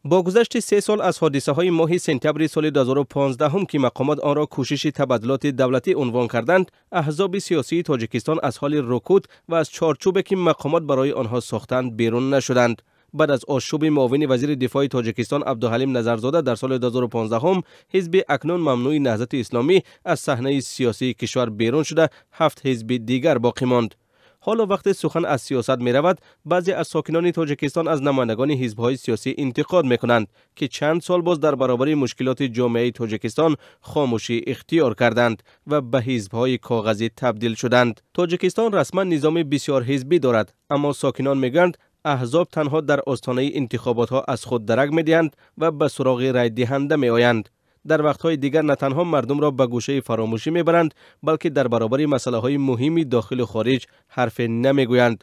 Бо гузашти 3 сол аз ҳодисаҳои моҳи сентябри соли 2015, ки мақомот онро кӯшиши табаддулоти давлатӣ унвон карданд, аҳзоби сиёсии Тоҷикистон аз ҳоли рукуд ва аз чорчӯбе, ки мақомот барои онҳо сохтанд, берун нашуданд. Баъд аз ошӯби муовини вазири дифои Тоҷикистон Абдуҳалим Назарзода дар соли 2015, ҳизби акнун мамнӯи Наҳзати Исломӣ аз саҳнаи сиёсии кишвар берун шуда, ҳафт ҳизби дигар боқӣ монд. Ҳоло вақте сухан аз сиёсат меравад, баъзе аз сокинони Тоҷикистон аз намояндагони ҳизбҳои сиёсӣ интиқод мекунанд, ки чанд сол боз дар баробари мушкилоти ҷомеаи Тоҷикистон хомӯшӣ ихтиёр карданд ва ба ҳизбҳои коғазӣ табдил шуданд. Тоҷикистон расман низоми бисёрҳизбӣ дорад, аммо сокинон мегӯянд, аҳзоб танҳо дар остонаи интихоботҳо аз худ дарак медиҳанд ва ба суроғи райдиҳанда меоянд. Дар вақтҳои дигар на танҳо мардумро ба гӯшаи фаромӯшӣ мебаранд, балки дар баробари масъалаҳои муҳими дохилу хориҷ ҳарфе намегӯянд.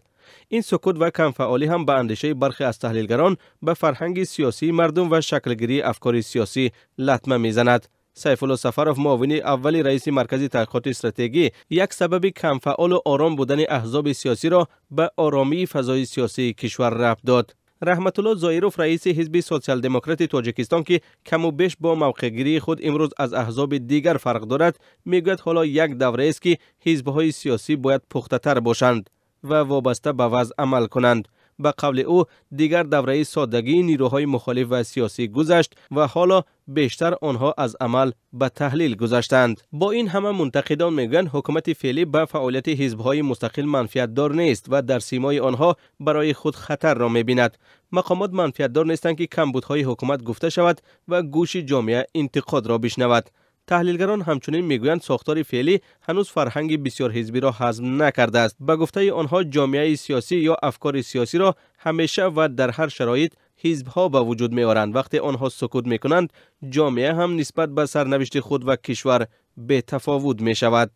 Ин сукут ва камфаъолӣ ҳам, ба андешаи бархе аз таҳлилгарон, ба фарҳанги сиёсии мардум ва шаклгирии афкори сиёсӣ латма мезанад. Сайфулло Сафаров, муовини аввали раиси Маркази таҳқиқоти стратегӣ, як сабаби камфаъолу ором будани аҳзоби сиёсиро ба оромии фазои сиёсии кишвар рабт дод. Раҳматулло Зоиров, раиси Ҳизби Социал-демократи Тоҷикистон, ки каму беш бо мавқеъгирии худ имрӯз аз аҳзоби дигар фарқ дорад, мегӯяд, ҳоло як давраест, ки ҳизбҳои сиёсӣ бояд пухтатар бошанд ва вобаста ба вазъ амал кунанд. Ба қавли ӯ, дигар давраи соддагии нирӯҳои мухолиф ва сиёсӣ гузашт ва ҳоло бештар онҳо аз амал ба таҳлил гузаштанд. Бо ин ҳама, мунтақидон мегӯянд, ҳукумати феълӣ ба фаъолияти ҳизбҳои мустақил манфиатдор нест ва дар симои онҳо барои худ хатарро мебинад. Мақомот манфиатдор нестанд, ки камбудҳои ҳукумат гуфта шавад ва гӯши ҷомеа интиқодро бишнавад. Таҳлилгарон ҳамчунин мегӯянд, сохтори феълӣ ҳанӯз фарҳанги бисёрҳизбиро ҳазм накардааст. Ба гуфтаи онҳо, ҷомеаи сиёсӣ ё афкори сиёсиро ҳамеша ва дар ҳар шароит ҳизбҳо ба вуҷуд меоранд. Вақте онҳо сукут мекунанд, ҷомеа ҳам нисбат ба сарнавишти худ ва кишвар бетафовут мешавад.